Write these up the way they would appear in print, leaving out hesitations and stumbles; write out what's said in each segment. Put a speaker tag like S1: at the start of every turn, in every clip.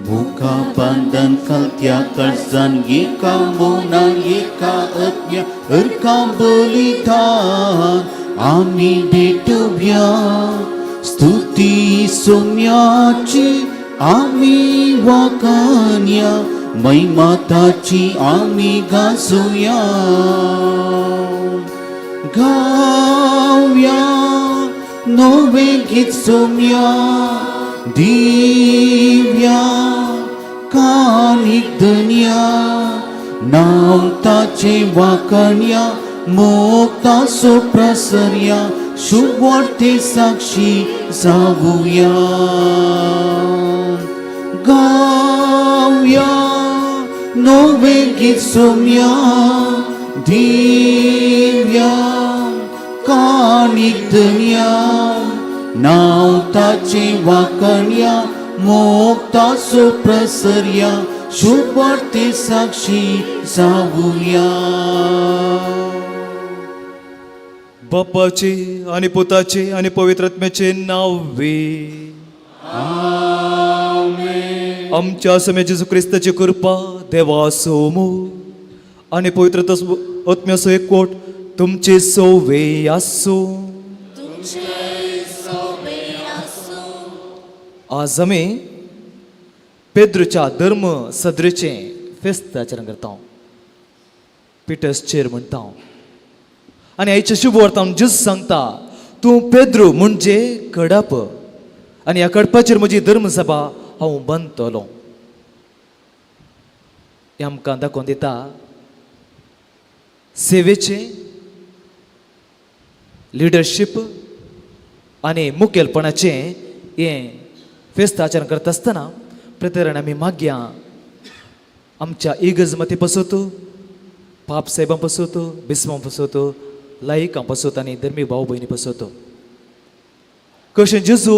S1: मुखा बंधन कलत्या काळजान एका मनान एका आत्म्या अर्कां बलिदान आमी भेटुया स्तुती सोम्याची आमी वाकान्या महिमा ताची आमी गाजोया गावया नवे गीत सोम्या दिव्या कानिक धन्या नांव ताचे वाकण्या मोक्तासो प्रसर्या शुभवार्ते साक्षी जावुया गावया नवे गीत सोम्या दिव्या कानिक धन्या नांव ताचे वाकण्या मोक्तासो प्रसर्या शुभवार्ते साक्षी जावुया.
S2: बापाचे आणि पुताचे आणि पवित्र आत्म्याचे नावे. आमच्या समय जेजू क्रिस्ताची कृपा, देवाचो मोग आणि पवित्र आत्म्याचो एकवट तुमचे सोवे आसूं. आज आमी पेद्रूच्या धर्म सदरेचें फेस्त आचरण करता, पिटर्स चेर म्हणटा. आनी आयच्या शुभ वर्तान जेजू सांगता, तूं पेद्रू म्हणजे कडप आनी ह्या कडपाचेर म्हजी धर्मसभा हांव बांदतलो. हें आमकां दाखोवन दिता सेवेचें लिडरशीप आनी मुखेलपणाचें. हें फेस्त आचरण करता आसतना प्रतेरण आमी मागया, आमच्या इगर्ज मती पसत, पाप साहेबां पसत, बिस्वां पसत, लायकां पसत आनी धर्मीक भाव भयणी पसत. कशें जेजू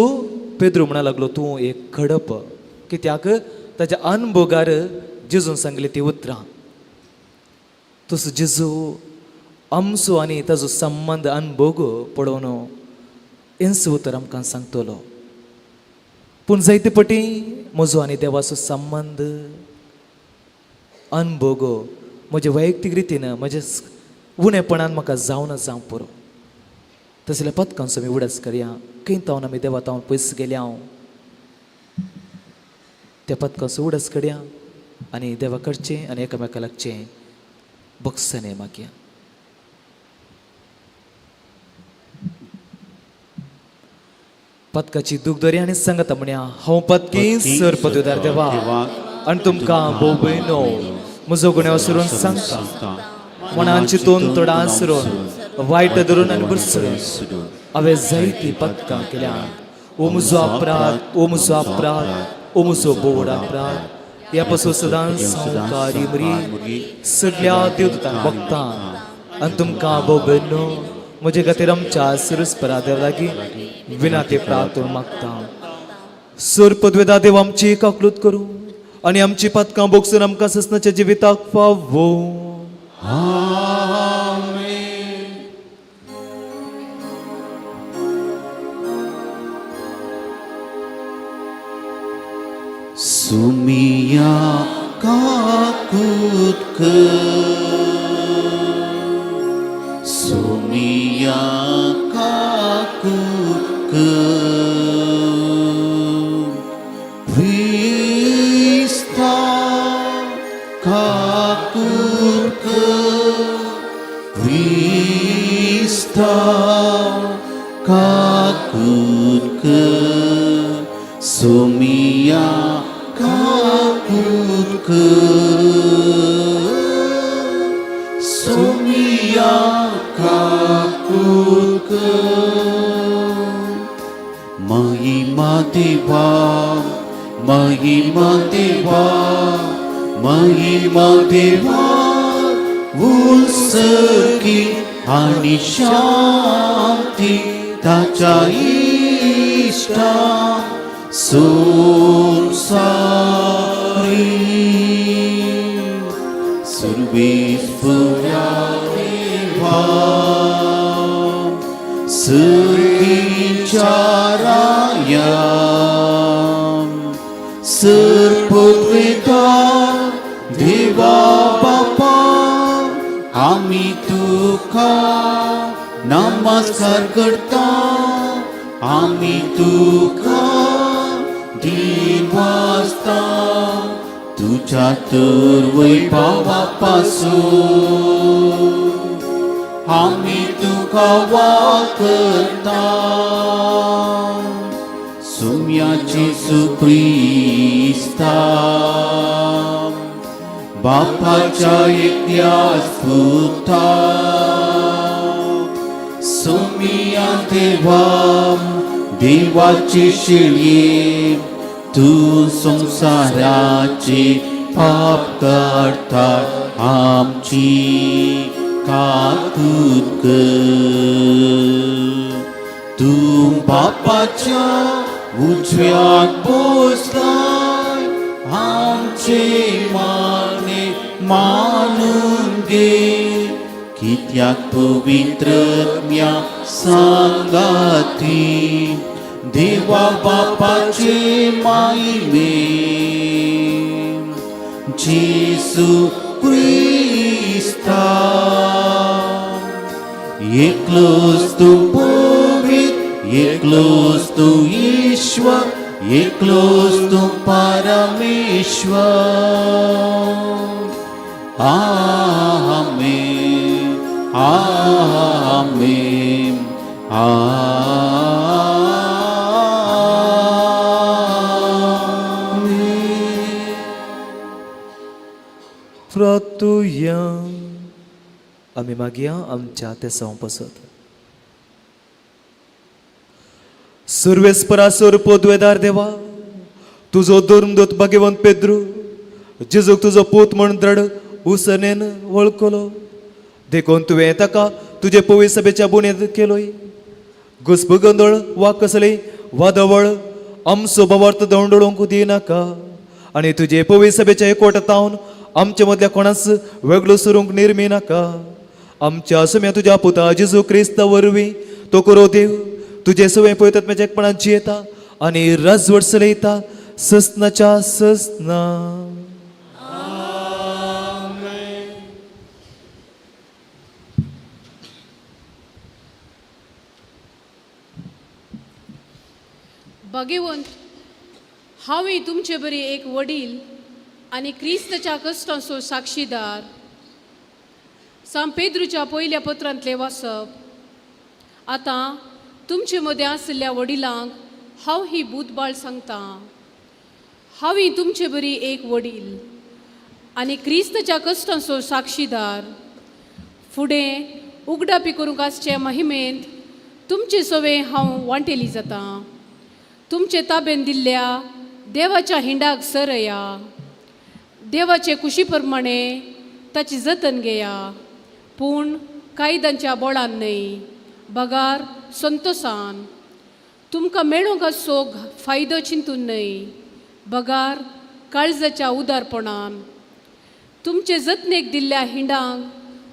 S2: पेद्रू म्हणा लागलो, तूं एक खडप, कित्याक ताच्या अनभोगार जेजून सांगली ती उतरां. तसो जेजू आमचो आनी ताजो संबंद अनभोग पळोवन हेंच उतर आमकां सांगतलो. पूण जायते पटी म्हजो आनी देवाचो संबंद अनभोग म्हजे वैयक्तीक रितीन म्हजे उणेपणान म्हाका जावना जावंक पुरो. तसल्या पदकांचो आमी उडास करया. खंय तावन आमी देवा तावन पयस गेल्या हांव, त्या पदकांचो उडास करया आनी देवा कडचें आनी एकामेका लागचें बक्षणें मागया. पदकाची दूख दरी आनी सांगता म्हणया, हांव पदकी सर पदुदार देवा आनी तुमकां भोव भयनो म्हजो गुण्यांव सरून सांगता. मनान चिंतून, तोंडान सरून, वायट धरून आनी बुरसरून हांवें जायतीं पदकां केल्या. ओ म्हजो अपराध, ओ म्हजो अपराध, ओ म्हजो बोड अपराध. ह्या पासून सदांच संवकारी मरी, सगळ्या देवदूतांक, भक्तां आनी तुमकां भोव भयनो म्हजे खातीर आमच्या सुरस्परा देव लागीं विनाती प्रार्थना मागता. सर पदवेदा देव आमची काकलूत करूं आनी आमची पातकां भोगसून आमकां ससनाच्या जिविताक फावो.
S1: आमेन. सुमिया काकूत कर, सुमिया काकूत कर, क्रिस्ता काकूत कर, क्रिस्ता काकूत कर, सुमिया काकूत कर, सुमिया काकूत कर. महिमा देवा, महिमा देवा, महिमा देवा उत्सर्गी आणि शांती ताच्या इश्टा संसारी. सर्वेस्परा देवा, सर्गीच्या राया, सर्पदुदार. नमस्कार करता आमी तुका दिन वाजता तुज्या तर वैभवा पासून आमी तुका वाकता सुम्याची सुप्रिस्ता बापाच्या एकल्याच पुता सुमिया देवा देवाची शिळये तूं संवसाराचे पाप काडटा आमची काकूत कर. तूं बापाच्या उजव्याक बसलाय आमचे मागणे मानून घे कित्याक पवित्रज्ञा सांगाती देवा बापाचे मायमे जेसू क्रिस्ता एकलोच तूं पवित्र एकलोच तूं ईश्वर एकलोच तूं परमेश्वर. आमेन आमेन आमेन.
S2: प्रातुया आमी मागया आमच्या तेसांव पसत. सुर्वेस्परा सोर पोदवेदार देवा तुजो धर्मदूत भाग्यवंत पेद्रू जेजूक तुजो पूत म्हण द्रड उसनेन वळखलो देखून तुवें ताका तुजे पवी सभेच्या बुन्याद केलोय. घुसपगंदळ वा कसले वादवळ आमचो भावार्थ दवंडळोवंक दिनाका आनी तुजे पवी सभेच्या एकवटातावन आमचे मदल्या कोणाच वेगळो सरूंक निर्मी नाका. आमच्या सुम्या तुज्या पुता जेजू क्रिस्ता वरवीं तो करो देव तुजे सवय पळयतात म्हज्या एकपणान जियेता आनी राजवट चलयता ससनाच्या ससना.
S3: भगवंत हांवूय तुमचे बरी एक वडील आनी क्रिस्तच्या कश्टांचो साक्षीदार. सांत पेद्रूच्या पयल्या पत्रांतलें वाचप. आतां तुमचे मदें आशिल्ल्या वडिलांक हांव ही बुदबाळ सांगता. हांवूय तुमचे बरी एक वडील आनी क्रिस्तच्या कश्टांचो साक्षीदार. फुडें उगडापी करूंक आसचे महिमेंत तुमचे सवे हांव वांटेली जाता. तुमचे ताबेन दिल्ल्या देवाच्या हिंडाक सरया. देवाचे कुशी प्रमाणे ताची जतन घेया पूण कायद्यांच्या बोळान न्हय बगार संतोसान. तुमकां मेळूंक आसचो फायदो चिंतून न्हय बगार काळजाच्या उदारपणान. तुमचे जतनेक दिल्ल्या हिंडांक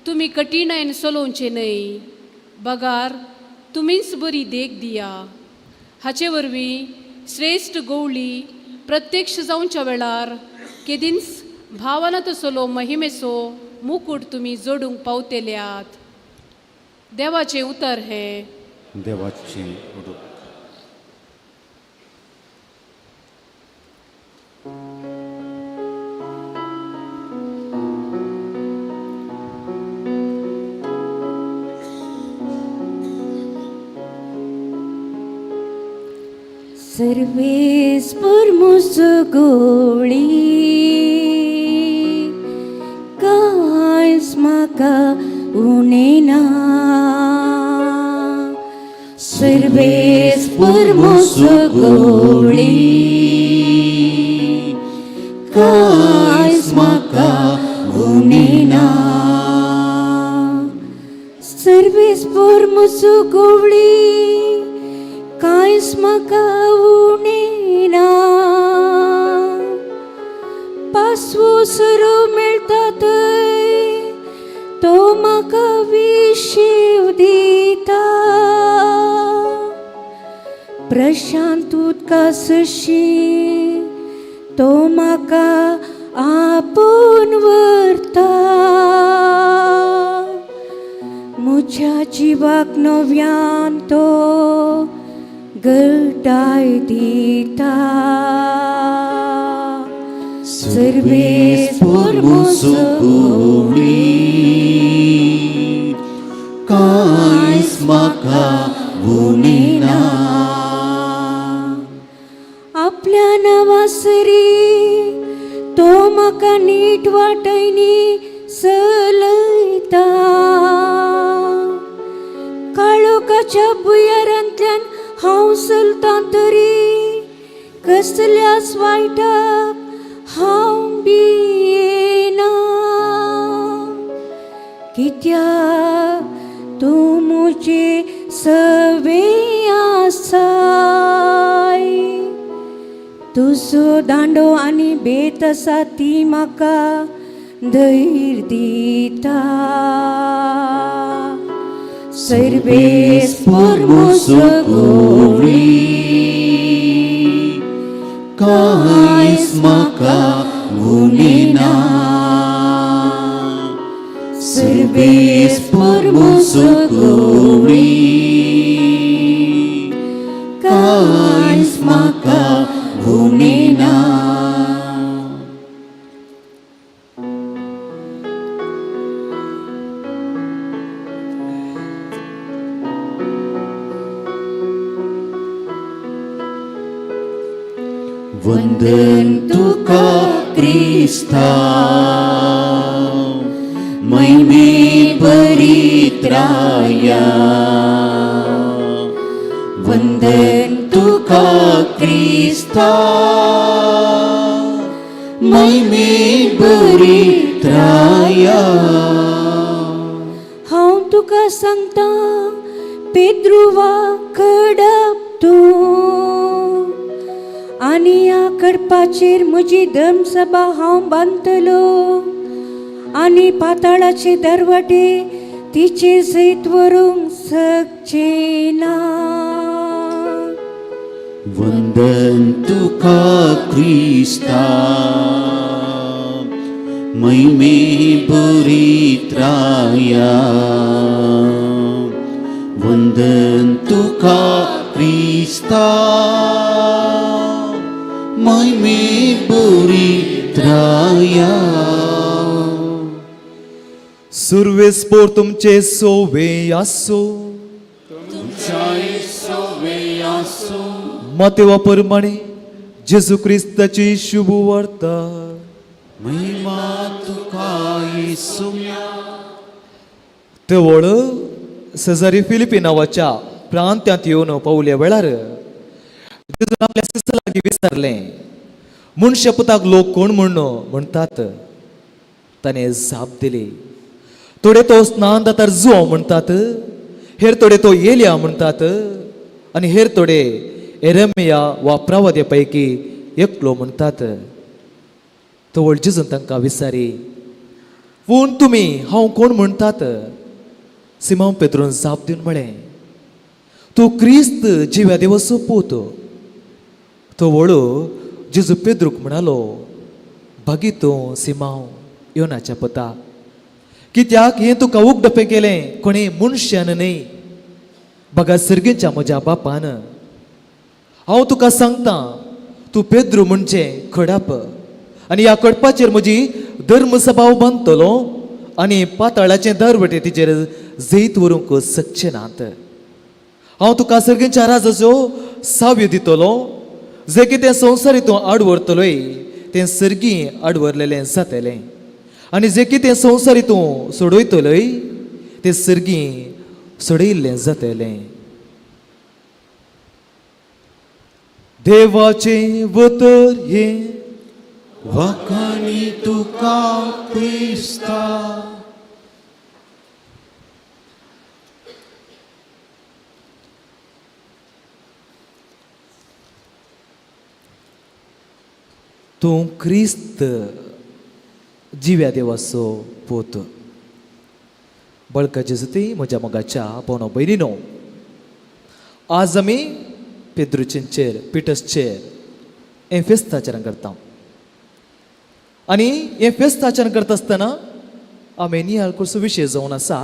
S3: तुमी कठीणायेन चलोवचें न्हय बगार तुमीच बरी देख दिया. हाचे वरवीं श्रेश्ठ गवळी प्रत्यक्ष जावच्या वेळार केदींच भावना तसलो महिमेचो मुकूट तुमी जोडूंक पावतेल्यात. देवाचें उतर हें.
S1: देवाचें उडूक.
S4: सर्वेस पुरमुस गोळी कांयच म्हाका उणें ना. सर्वेस पुरमुस गोळी कांयच म्हाका उणें ना. सर्वेस पुरमुस गोळी कांयच म्हाका उणें ना. पासवो सुरू मेळटा थंय तो म्हाका विशीव दिता. प्रशांत उदका सशी तो म्हाका आपोवन व्हरता. म्हज्या जिवाक नव्यान तो गटाय दिता.
S1: सर्वेस पुर्मुसु गोवळी, कांयच म्हाका उणें ना.
S4: आपल्या नांवासरी तो म्हाका नीट वाटयनी चलयता. काळोखाच्या भुंयारांतल्यान हांव चलतां तरी कसल्याच वायटाक हांव भियेना, कित्याक तूं म्हजे सवे आसाय. तुजो दांडो आनी बेत आसा ती म्हाका धैर्य दिता. सर्वेस
S1: पुर्मुसु गोवळी, कांयच म्हाका उणें ना. सर्वेस पुर्मुसु गोवळी, कांयच म्हाका उणें ना. वंदन तुका क्रिस्ता, महिमे परित्राया. वंदन तुका क्रिस्ता, महिमे परित्राया.
S4: हांव तुका सांगता पेद्रुवा कडप तूं, आनी ह्या कडपाचेर म्हजी धर्मसभा हांव बांदतलो, आनी पाताळाचे दरवटे तिचे जैत व्हरूंक शकचे ना.
S1: वंदन तुका क्रिस्ता, महिमे परित्राया. वंदन तुका क्रिस्ता, महिमे परित्राया.
S2: सुर्वेस पोर तुमचे सोवे आसो. मातेवा परमाणे जेजू क्रिस्ताची शुभ वार्ता.
S1: महिमा तुका येसुम्या.
S2: तवळ शेजारी फिलिपी नांवाच्या प्रांत्यांत येवन पावल्या वेळार जेजून आपल्या शिस्त लागीं विचारलें, मनशापुताक लोक कोण म्हण म्हणटात? ताणें जाप दिली, थोडे तो स्नान दातार जुआंव म्हणटात, हेर थोडे तो एलिया म्हणटात, आनी हेर थोडे एरमिया वा प्रवाद्या पैकी एकलो म्हणटात. तवळ जेजून तांकां विचारी, पूण तुमी हांव कोण म्हणटात? सिमांव पेद्रून जाप दिवन म्हळें, तूं क्रिस्त जिव्या देवाचो पूत. तो वळू जेजू पेद्रूक म्हणालो, भागी तूं सिमांव योनाच्या पुता, कित्याक हें तुका उगडपें केलें कोणी मनशान न्हय, बगा सर्गीच्या म्हज्या बापान. हांव तुका सांगता, तूं पेद्रू म्हणजे खडप, आनी ह्या कडपाचेर म्हजी धर्मसभाव बांदतलो, आनी पाताळाचें दरवटे तिचेर जैत व्हरूंक शकचे नात. हांव तुका सर्गीच्या राजाच्यो साव्यो दितलो, जें कितें संवसारी तूं आड व्हरतलोय तें सर्गी आड व्हरलेलें जातलें, आनी जें कितें संवसारी तूं सोडयतलोय तें सर्गी सोडयिल्लें जातलें. देवाचें वतर हें.
S1: वाखाणी तुका क्रिस्ता.
S2: तूं क्रिस्त जिव्या देवाचो पूत. बळकाचे सुती म्हज्या मोगाच्या भोवनो भयणीनो, आज आमी पेद्रूचेर पिटसचेर हें फेस्त आचरण करता, आनी हें फेस्त आचरण करता आसतना आमी नियाळ करचो विशय जावन आसा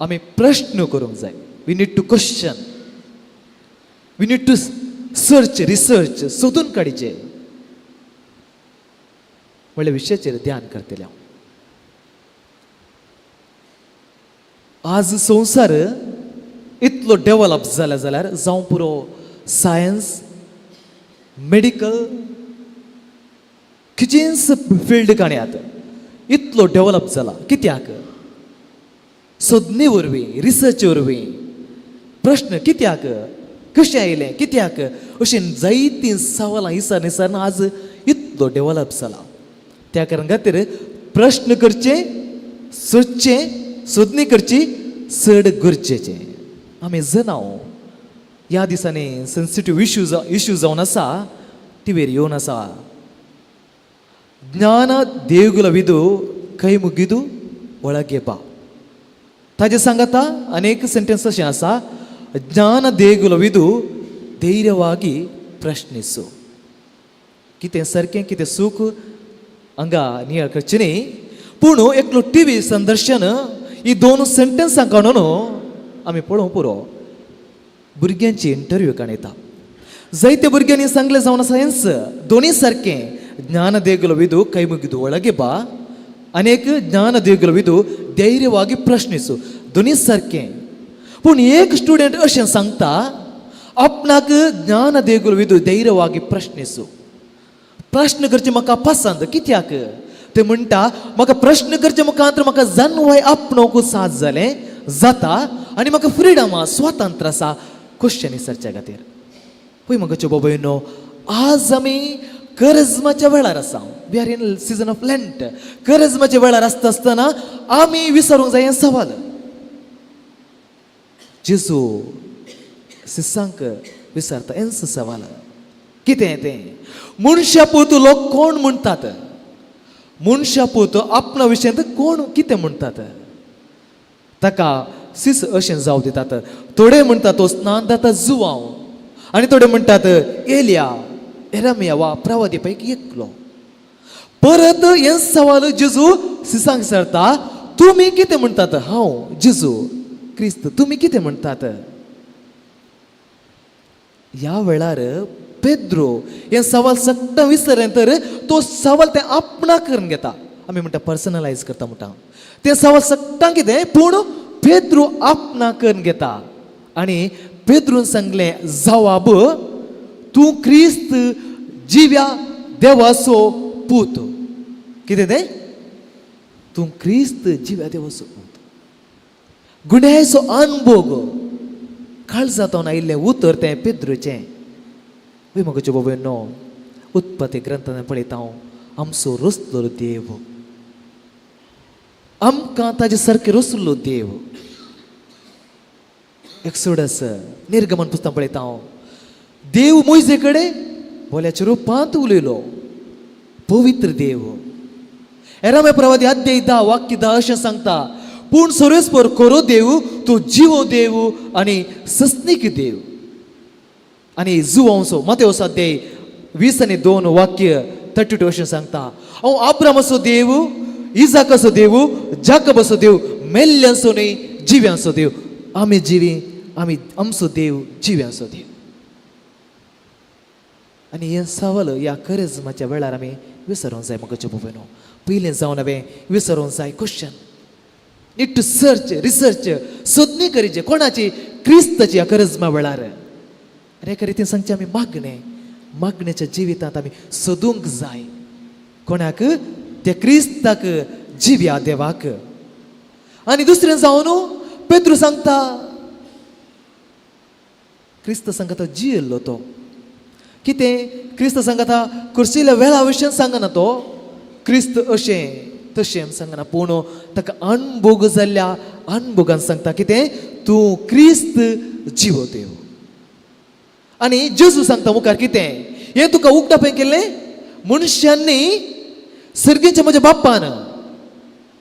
S2: आमी प्रश्न करूंक जाय. We need to question, we need to search, research, सोदून काडचें म्हणल्या विशयाचेर ध्यान करतलें हांव. आज संवसार इतलो डेवलप जाला जाल्यार जावं पुरो सायन्स, मेडिकल, खंयचेंच फिल्ड काणयात इतलो डेवलप जाला कित्याक? सोदणे वरवीं, रिसर्च वरवीं. प्रश्न कित्याक, कशें आयलें, कित्याक, अशीं जायतीं सवालां इसार निसार आज इतलो डेवलप जाला. त्या कारण खातीर प्रश्न करचे, सोदचें, सोदणी करची चड गरजेचें. आमी जनाव ह्या दिसांनी सेन्सिटीव इश्यू जावन आसा, टिवीर येवन आसा. ಜ್ಞಾನ ದೇಗುಲವಿದು ಕೈ ಮುಗಿದು ಒಳಗೆ ಬಾ. ताजे सांगता अनेक सेंटेन्स अशें आसा, ज्ञान ದೇಗುಲವಿದು ಧೈರ್ಯವಾಗಿ ಪ್ರಶ್ನಿಸು. कितें सारकें कितें चूक हांगा नियाळ करचें न्ही, पूण एकलो टिवी संदर्शन ही दोन सेंटेन्सां काडून आमी पळोवंक पुरो. भुरग्यांची इंटरव्यू काडयता. जायते भुरग्यांनी सांगलें जावन आसा हेंच, दोनी सारकें, ಜ್ಞಾನ ದೇಗುಲವಿದು ಕೈ ಮುಗಿದು ಒಳಗೆ ಬಾ, ಅನೇಕ ಜ್ಞಾನ ದೇಗುಲವಿದು ಧೈರ್ಯವಾಗಿ ಪ್ರಶ್ನಿಸು, दोनी सारकें. पूण एक स्टुडंट अशें सांगता, आपणाक ज्ञान देगुलविದು ಧೈರ್ಯವಾಗಿ ಪ್ರಶ್ನಿಸು, प्रश्न करचें म्हाका पसंत. कित्याक ते म्हणटा, म्हाका प्रश्न करचे मुखांतर म्हाका जानवाय आपणोवंक साथ जालें जाता आनी म्हाका फ्रिडम आसा, स्वातंत्र्य आसा क्वेश्चन विचारच्या खातीर. पळय म्हाका बाबायनो, आज आमी करजमाच्या वेळार आसा. We are in season of Lent. करजमाच्या वेळार आसता आसतना आमी विचारूंक जाय हें सवाल. जेजू शिसांक विचारता हेंच सवाल. कितें तें? मनशा पूत लोक कोण म्हणटात? मनशा पूत आपणा विशयांत कोण कितें म्हणटात? ताका सिस अशें जाव दितात. थोडे म्हणटात तो स्नान दाता जुवांव, आनी थोडे म्हणटात एलिया, एरमिया वा प्रवादी पैकी एकलो. परत हें सवाल जेजू सिसांक विचारता, तुमी कितें म्हणटात? हांव जेजू क्रिस्त, तुमी कितें म्हणटात? ह्या वेळार पेद्रो हें सवाल सगळें विसरलें तर तो सवाल तें आपणाक करून घेता. आमी म्हणटा पर्सनलायज करता म्हणटा. तें सवाल सगळ्यांक कितें, पूण पेद्रो आपणाक करून घेता आनी पेद्रून सांगलें जवाब, तूं क्रिस्त जिव्या देवाचो पूत. कितें तें? तूं क्रिस्त जिव्या देवाचो पूत. गुन्यांवाचो अनभोग काळजांत आयिल्लें उतर तें पेद्रूचें. वय म्हज्या बाबायनो, उत्पत्ती ग्रंथान पळयता हांव, आमचो रचलो देव आमकां ताजे सारकें रचलो देव. एक्सोडस, निर्गमन पुस्तक पळयता हांव, देव मोयजे कडेन बोल्याच्या रुपांत उलयलो, पवित्र देव. एरामे प्रवादी अध्याय 10 वाक्य 10 अशें सांगता, पूण सर्वेस्पर खरो देव, तो जिवो देव आनी सस्नीक देव आनी जुवांसो. मातेवस अध्याय 20 आनी 2 वाक्य 32 अशें सांगता, हांव आब्रामाचो देव, इजाकाचो देव, जाकबाचो देव, मेल्ल्यांचो न्हय जिव्यांचो देव. आमी जिवी, आमी आमचो देव जिव्यांचो देव. आनी हें सवाल ह्या करेजमाच्या वेळार आमी विसरोंक जाय. म्हाका बाबायनो, पयलें जावन हांवें विसरोंक जाय question, need to search, research, सोदणी करीचे. कोणाची? क्रिस्ताची. ह्या करजमा वेळार आनी एका रितीन सांगचें, आमी मागणें, मागण्याच्या जिवितांत आमी सोदूंक जाय. कोणाक? त्या क्रिस्ताक, जिव्या देवाक. आनी दुसरें जावन पेद्रू सांगता, क्रिस्त सांगता जियेल्लो तो. कितें क्रिस्त सांगता? कुर्सिल्या वेळा विशयान सांगना तो, क्रिस्त अशें तशें सांगना, पूण ताका अनभोग जाल्ल्या अनभोगान सांगता कितें? तूं क्रिस्त जिवो देव. आनी जेजू सांगता मुखार कितें? हें तुका उगडापें केल्लें मनशांनी, सर्गीच्या म्हज्या बाप्पान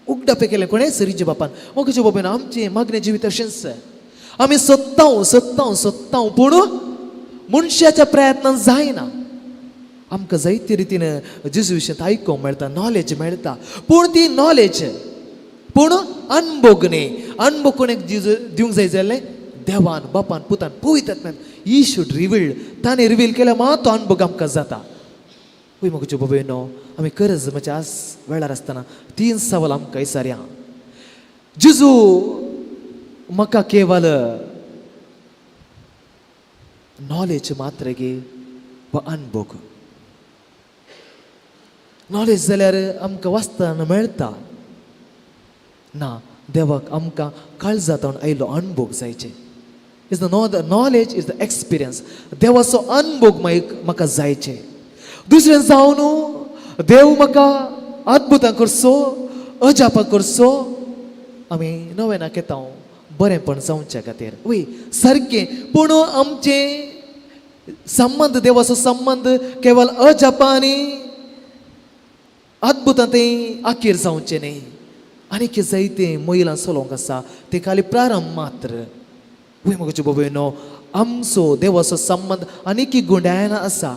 S2: उगडापें केलें. कोणें? सर्गीच्या बापान. म्हज्या बापान. आमचें मागणें जिवीत अशेंच, आमी सोदताव, सोदताव, सोदताव, पूण मनशाच्या प्रयत्नान जायना. आमकां जायते रितीन जेजू विशयांत आयकूंक मेळटा, नॉलेज मेळटा, पूण ती नॉलेज पूण अनभोग न्ही. अनभोग कोणेक दिवंक जाय जाल्यार देवान, बापान, पुतान, पवित्र आत्म्यान. ही should revealed. ताणें रिवील केल्यार मात तो अनभोग आमकां जाता. वय म्हज्या बाबा, आमी गरज म्हणजे आज वेळार आसतना तीन सवाल आमकां विचारया. जेजू म्हाका केवल नॉलेज मात्र गे वा अनभोग? नॉलेज जाल्यार आमकां वाचतना मेळटा ना. देवाक आमकां काळजांत आयलो अणभोग जायचे. Is the no the knowledge, is the experience. देवाचो अणभोग मागीर म्हाका जायचे. दुसरें जावन देव म्हाका अद्भुतां करचो, अजापां करचो. आमी नवें घेता बरेंपण जावच्या खातीर, वय सारकें. पूण आमचें संबंद, देवाचो संबंद केवल अजापां आनी अद्भुतां तें आखीर जावचें न्ही. आनी कितें जायतें महिला चलोवंक आसा, तें खाली प्रारंभ मात्र. वय म्हज्या बाबा, आमचो देवाचो संबंद आनीक गुंडायन आसा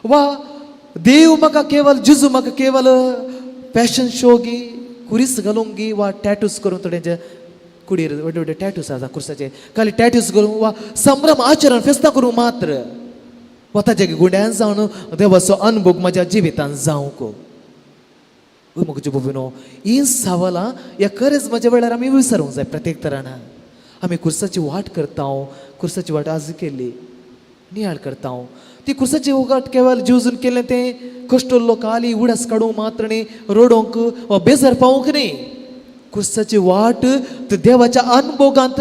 S2: वा देव म्हाका केवल, जेजू म्हाका केवल फॅशन शो गी, कुरीस घालूंक गी वा टॅटूस करूंक? थोड्यांचे कुडीर व्हडले व्हडले टॅटूस आसा कुर्साचे, खाली टॅटूस करूंक वा संभ्रम आचरण फेस्तां करूंक मात्र वा ताच्या गुंड्यान जावन देवाचो अनुभव म्हज्या जिवितान जावंक? म्हज्या बाबीनो, ही सवालां ह्या खरेंच म्हज्या वेळार आमी विचारूंक जाय. प्रत्येक तरान आमी कुर्साची वाट करता. कुर्साची वाट आज केल्ली नियाळ करता. ती कुर्साची वाट केवळ जेजून केलें तें कश्ट लोकांली उडास काडूंक मात्र न्ही, रडोवंक वा बेजार पावूंक न्ही. कुर्साची वाट ते देवाच्या अनुभोगांत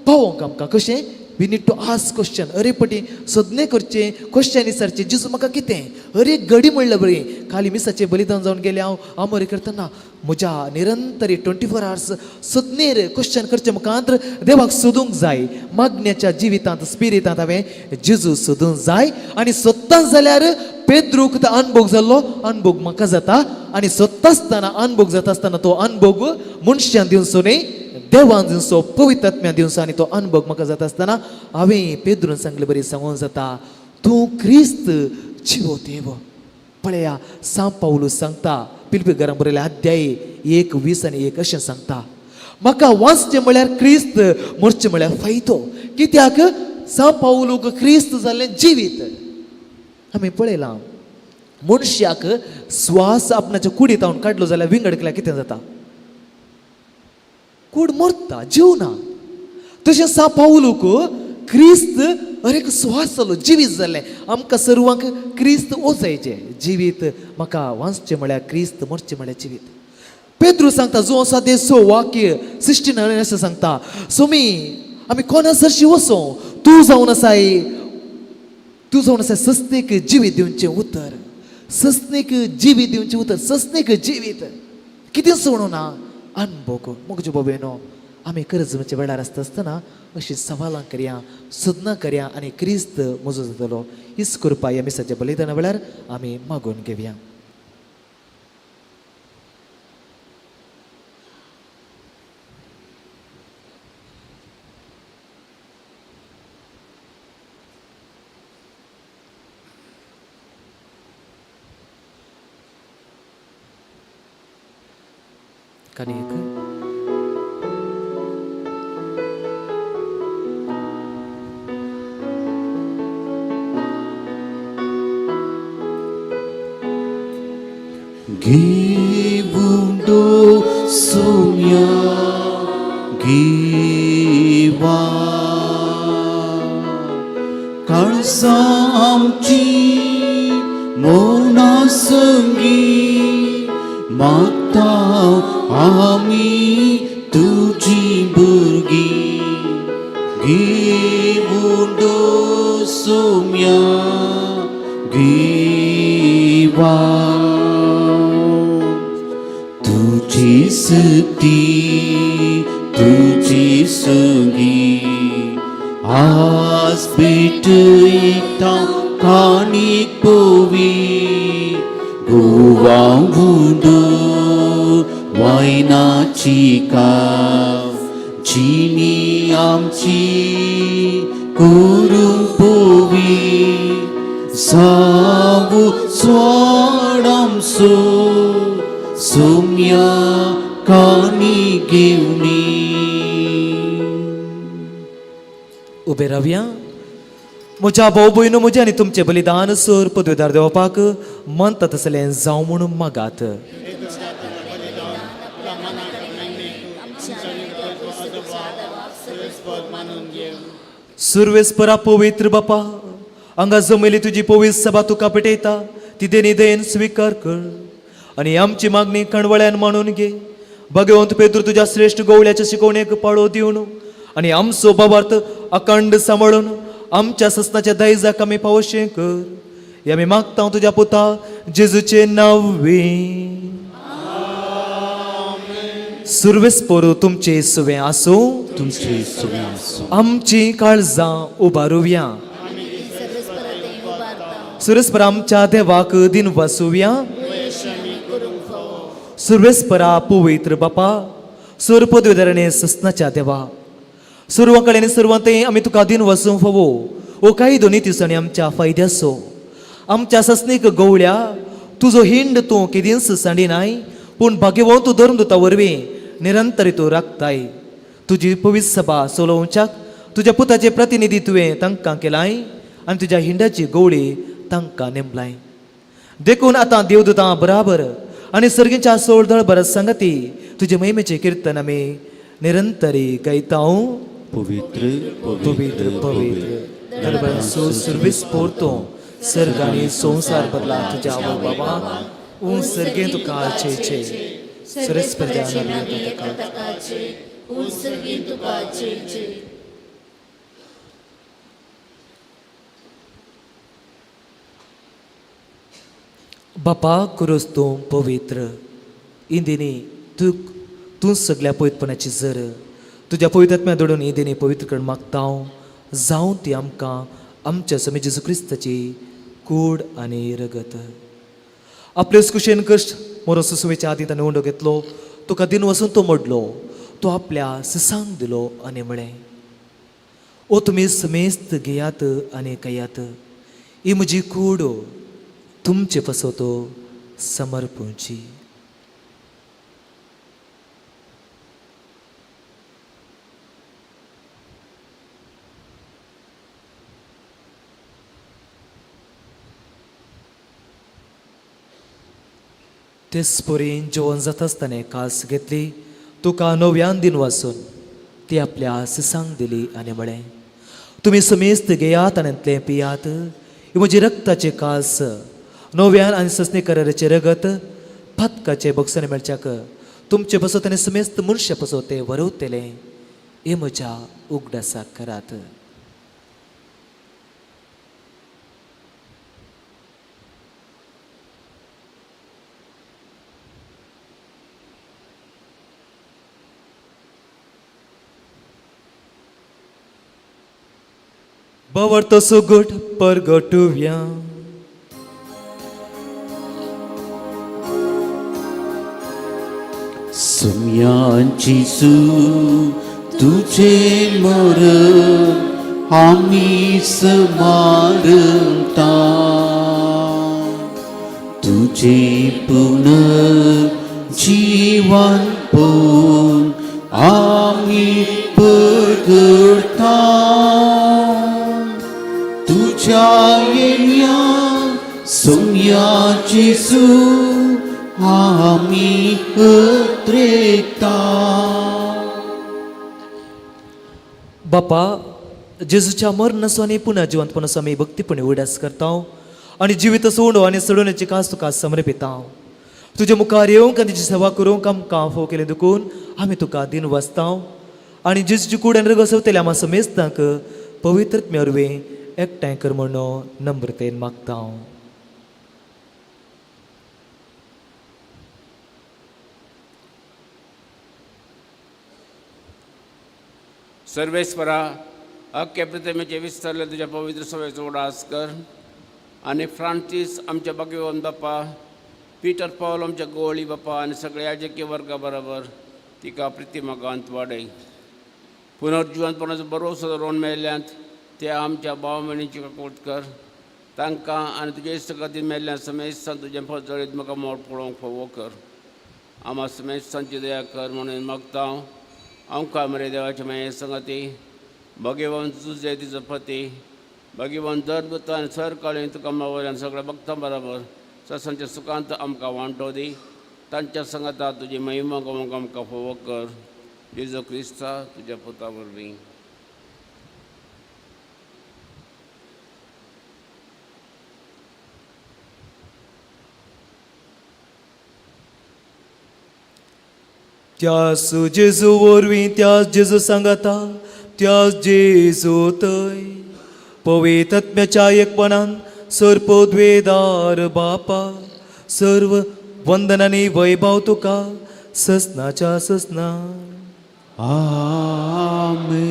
S2: पावोवंक आमकां. कशें? We need to ask question. अरे पटी सदने करचें, क्वेश्चन विचारचें, जेजू म्हाका कितें अरे घडी म्हणल्यार बरी. खाली मिसाचें बलिदान जावन गेलें, हांव आमोरी करतना म्हज्या निरंतरी 24 आवर्स सदनेर क्वेश्चन करचें मुखांत देवाक सोदूंक जाय. मागण्याच्या जिवितांत, स्पिरितांत हांवें जेजू सोदूंक जाय. आनी सोदता जाल्यार पेद्रूक तो अनभोग जाल्लो, अनभोग म्हाका जाता. आनी सोदता आसतना, अनभोग जाता आसतना तो अनभोग मनशान दिवचो न्ही, देवान दिवचो, पवित्र आत्म्यान दिवचो. आनी तो अनभोग म्हाका जाता आसतना हांवें पेद्रून सांगले बरी सांगूंक जाता, तूं क्रिस्त, जिवो देव. पळया, सांव पावलू सांगता, पिलपी घरां बरयले अध्याय 1:20 आनी 1, अशें सांगता, म्हाका वाचचें म्हळ्यार क्रिस्त, मरचें म्हळ्यार फायदो. कित्याक सांव पावलूक क्रिस्त जाल्लें जिवीत. आमी पळयलां, मनशाक स्वास आपणाच्या कुडींत हांव काडलो जाल्यार विंगड केल्यार कितें जाता? कूड मरता, जीव ना. तशें सा पावलूक क्रिस्त अरेक स्वास जालो, जिवीत जालें. आमकां सर्वांक क्रिस्त ओजायचें जिवीत. म्हाका वाचचें म्हळ्यार क्रिस्त, मरचें म्हळ्यार जिवीत. पेद्रू सांगता, जो आसा ते सो वाक्य 16 अशें सांगता, सोमी, आमी कोणा सरशी वचों? तूं जावन आसाय, तूं जावन आसाय सस्तीक जिवीत दिवचें उतर, सस्नीक जिवीत दिवचें उतर, सस्नीक जिवीत. कितें सोडूं ना अनभोग. म्हज्या बाबेनो, आमी गरज म्हणजे वेळार आसता आसतना अशी सवालां करया, सोदनां करया आनी क्रिस्त म्हजो जातलो. हीच कृपा ह्या मिसाच्या बलिदाना वेळार आमी मागून घेवया. कानीक
S1: घेवंडो सोम्या घेवा, काळजां आमची मना संगी मागता आमी तुजी भुरगीं. घेवंडो सोम्या घेवा. तुझी स्तुती तुझी संगी आज भेटयता काणीक पोवी. गोवा उंडो वायनाची काव जिणी आमची करूंक पोवी. जावू स्वाड आमचो सोम्या. काणी घेवनी.
S2: उबे रावया. म्हज्या भाव भयणू, म्हजें आनी तुमचें बलिदान सर पदवेदार देवपाक मनता तसलें जावं म्हणून मागात. सुर्वेस्परा पवित्र बापा, हांगा जमयली तुजी पवित्र सभा तुका पेटयता, ती देनी दयेन स्विकार कर आनी आमची मागणी कणवळ्यान मानून घे. भगवंत पेद्रू तुज्या श्रेश्ठ गोवळ्याच्या शिकवणेक पाळो दिवन आनी आमचो बाबार्थ अखंड सांबाळून आमच्या ससनाच्या दायजाक आमी पावोशें कर. हे आमी मागता तुज्या पुता जेजूचे नांवे. सुर्वेस पोरू तुमचे सुवें आसूं.
S1: तुमचे सुवे आसूं.
S2: आमची काळजां उबारुया. सुरेस्परा आमच्या देवाक दिन वासुया. सुर्वेस्परा पवित्र बापा, सुर पदवीधरणे ससनाच्या देवा, सुरवा कडेन सुरवाते आमी तुका दिन वसूंक फावो. ओ काही दोनी दिसांनी आमच्या फायद्याचो आमच्या ससनीक गवळ्या तुजो हिंड तूं केदींच सांडिनाय, पूण भाग्यवंत तूं धरून दुता वरवीं निरंतर तूं राखताय. तुजी पवित्र सभा चलोवच्याक तुज्या पुताचे प्रतिनिधी तुवें तांकां केलाय आनी तुज्या हिंडाची गवळी तांकां नेमलाय. देखून आतां देवदूतां बराबर आनी सर्गीच्या सोळदळ बरस संगती तुजे महिमेचें किर्तन आमी निरंतरी गायता.
S1: पवित्र,
S2: पवित्र, पवित्र दरबार सो सुर्वीस पोरतो, सर्ग आनी संवसार बदला तुज्या आवय बाबा उं सर्गे तुका छे छे सुरेस प्रजा. बापा कुरोस तूं पवित्र इंदिनी तूं तूं सगल्या पवित्रपणाची जर तुज्या पवित्र दोडून इंदिनी पवित्र करून मागता हांव, जावं ती आमकां आमच्या स्वामी जेजू क्रिस्ताची कूड आनी रगत. आपलेच कुशेन कश्ट मरो सुसुवेच्या आदी ताणें उंडो घेतलो, तुका दिन वसून तो मोडलो, तो आपल्या सिसांक दिलो आनी म्हळें, ओ तुमी समेस्त घेयात आनी खायात, ही म्हजी कूड तुमचे पासत समर्पूची. तेच परीन जेवण जाता आसतना कास घेतली, तुका नव्यान दिन वाचून ती आपल्या सिसांक दिली आनी म्हळें, तुमी समेस्त घेयात आनी तें पियात, ही म्हजी रक्ताची कास नव्यान आनी ससनी कराराचें रगत पातकाचे बक्षाने मेळच्याक तुमचे पासत आनी समेस्त मनशा पासत तें वरवतलें. हे म्हज्या उगडासाक करात. बवर्तो सुगूट परगटुव्या.
S1: सुम्यांची सू तुझे मोर आम्ही स्मारता, तुझे पुनर्जीवन पण आम्ही परगडता. तुझ्या येण्या सुम्याची सू आम्ही उतरेता.
S2: बापा, जेजूच्या मरणाचो आनी पुनः जिवंतपणाचो आमी भक्तीपणे उडास करता आनी जिवीत सोडो आनी सोडवण्याची कास तुका समर्पिता. तुजे मुखार येवंक आनी तुजी सेवा करूंक आमकां फोव केलें देखून आमी तुका दिन वाचता आनी जेजूची कूड आनी रगत सोंपतले आमा समेस्तांक पवित्र वरवीं एकठांय कर म्हणून नम्रतेन मागता.
S5: सर्वेस्परा, अख्ख्या प्रतिमेचे विस्तारले तुज्या पवित्र सभेचो उडास कर आनी फ्रांसीस आमच्या भगवंत बापा, पिटर पावल आमच्या गोवळी बापा आनी सगळ्या याजकीय वर्गा बरोबर तिका प्रतिमागांत वाडय. पुनर्जिवंतपणाचो बरोसो दवरून मेल्ल्यांत ते आमच्या भाव भयणींची काकूट कर. तांकां आनी तुज्या इश्ट खातीर मेल्ल्या समेस्तान तुजें फजळीत म्हाका मोड पळोवंक फावो कर. आमा समेस्तांची दया कर म्हणून मागता. आमकां मरे देवाचे माये संगती भगेवन तुजे तिचो पती भगेवन दर आनी सर काळी तुका मावल्यान सगळ्या भक्तां बराबर ससांच्या सुखांत आमकां वांटो दी. तांच्या संगता तुजी महिमा गोवंक आमकां फोवो कर. जेजू क्रिस्ता तुज्या पुता वरवीं.
S2: त्यास जेजू वरवीं त्यास जेजू सांगाता त्यास जेजू तय पवित्रत्म्याच्या एकपणान सर्पद्वेदार बापा सर्व वंदनांनी वैभव तुका ससनाच्या ससना.
S1: आमेन.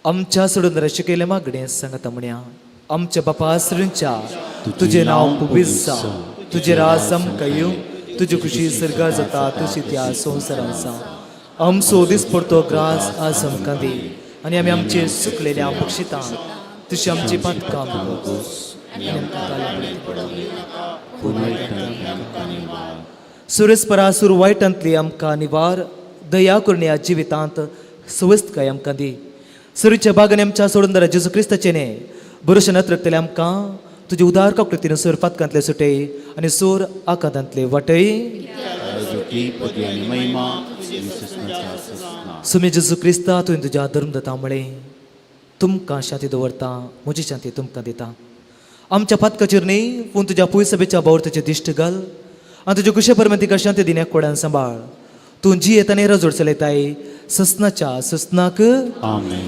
S2: आमच्या सोडून शिकयलें मागणें सांगता म्हणया. आमच्या बापा सृंच्या तुजें नांव पवित्र जावं, तुजें राज आमकां येवं, तुजी खुशी सर्गार जाता तशी त्या संवसारांत जावं. आमचो दिसपडतो ग्रास आज आमकां दी आनी आमी आमचे सुकलेल्या बक्षितां तशी आमची पातकां भोगोस आनी आमकां सुरेस्परासूर वायटांतली आमकां निवार, दया करून ह्या जिवितांत सुवस्थकाय आमकां दी. सुरीच्या बागान आमच्या सोडून जेजू क्रिस्ताचें न्ही बरोशें नत्रकतले आमकां तुजे उदार काकृतीन सोर पातकांतले सुटय आनी सोर आकांतांतले वाटय. सुमी जेजू क्रिस्ता तुवें तुज्या धर्म दता म्हळें तुमकां शांती दवरता, म्हजी शांती तुमकां दिता. आमच्या पातकाचेर न्ही पूण तुज्या पयसभेच्या बावरताचेर दिश्ट घाल आनी तुज्या कुशे परमेंतिका शांती दिन्या कोड्यान सांबाळ. तूं जी येता न्ही रजोड चलयताय ससनाच्या ससनाक.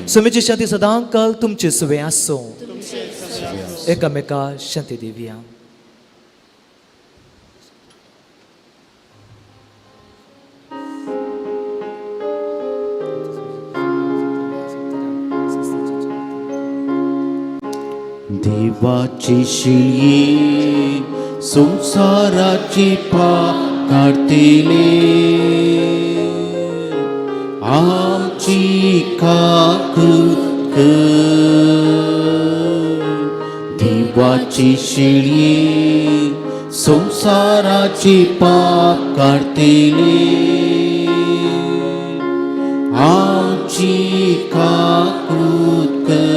S2: सुमीची शांती सदां काल तुमचे सुवे आसूं. एकामेका शांती दिवया.
S1: देवाची शिळी संसाराची पाप काडतले, आमची काकूत कर. देवाची शिळी संसाराची पाप काडतले, आमची काकूत कर.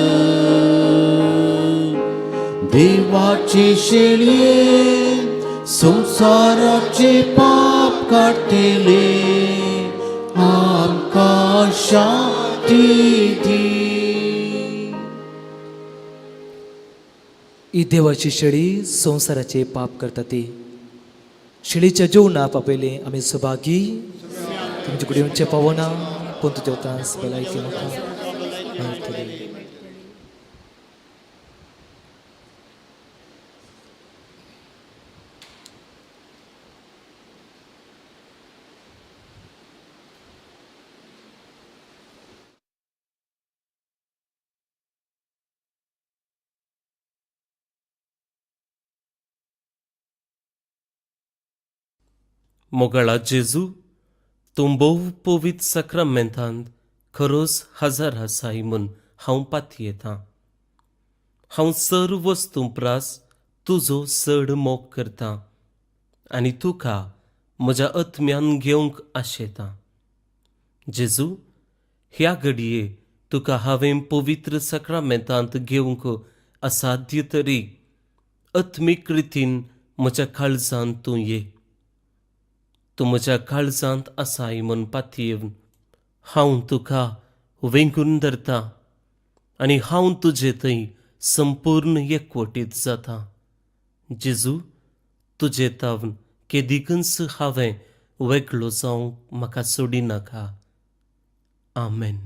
S1: देवाची शेळये संसाराचे पाप काडटले, आमकां शांती दी.
S2: ही देवाची शेळी संवसाराचे पाप करता ती शेळीच्या जेवणा पापयले आमी सभागी. तुमचे कडेन येवचें पावना पूण तुज्या त्रास भलायकी म्हाका मेळटली.
S6: मोगाळा जेजू, तूं भोव पवित्र साक्रामेंतांत खरोच हजार आसाय म्हूण हांव पातयेतां. हांव सर्व वस्तूं प्रास तुजो चड मोग करतां आनी तुका म्हज्या आत्म्यान घेवंक आशेतां. जेजू, ह्या घडये तुका हांवें पवित्र साक्रामेंतांत घेवंक असाध्य तरी आत्मीक रितीन म्हज्या काळजांत तूं ये. तूं म्हज्या काळजांत आसाय म्हूण पातयेवन हांव तुका वेंगून धरतां आनी हांव तुजे थंय संपूर्ण एकवटीत जाता. जेजू, तुजे तावन केदिकूच हांवें वेगळो जावंक म्हाका सोडिनाका. आमेन.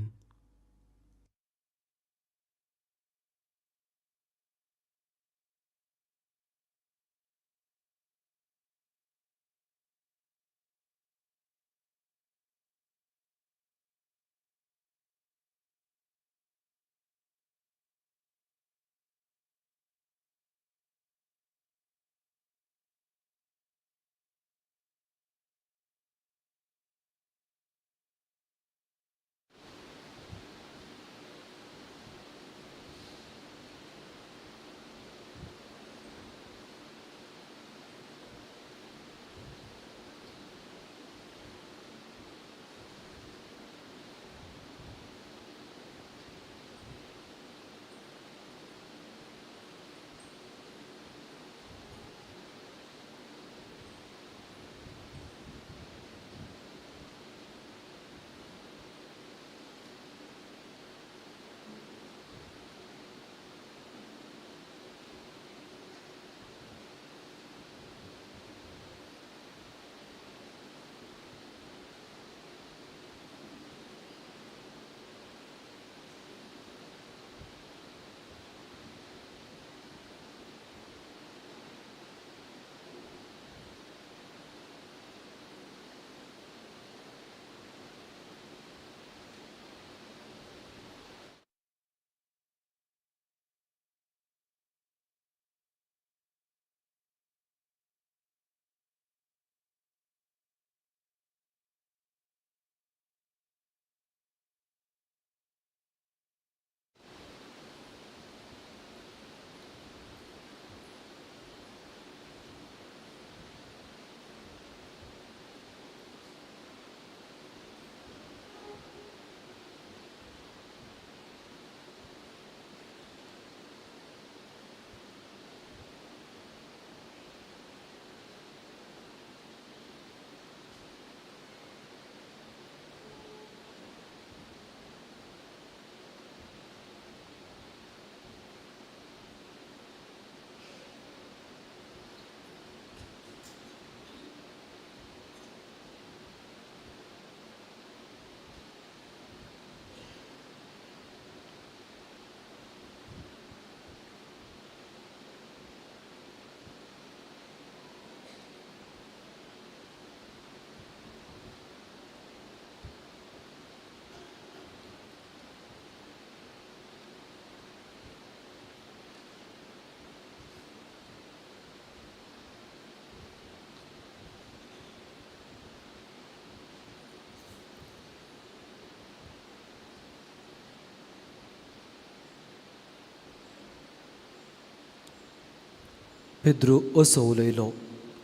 S2: पेद्रू असो उलयलो,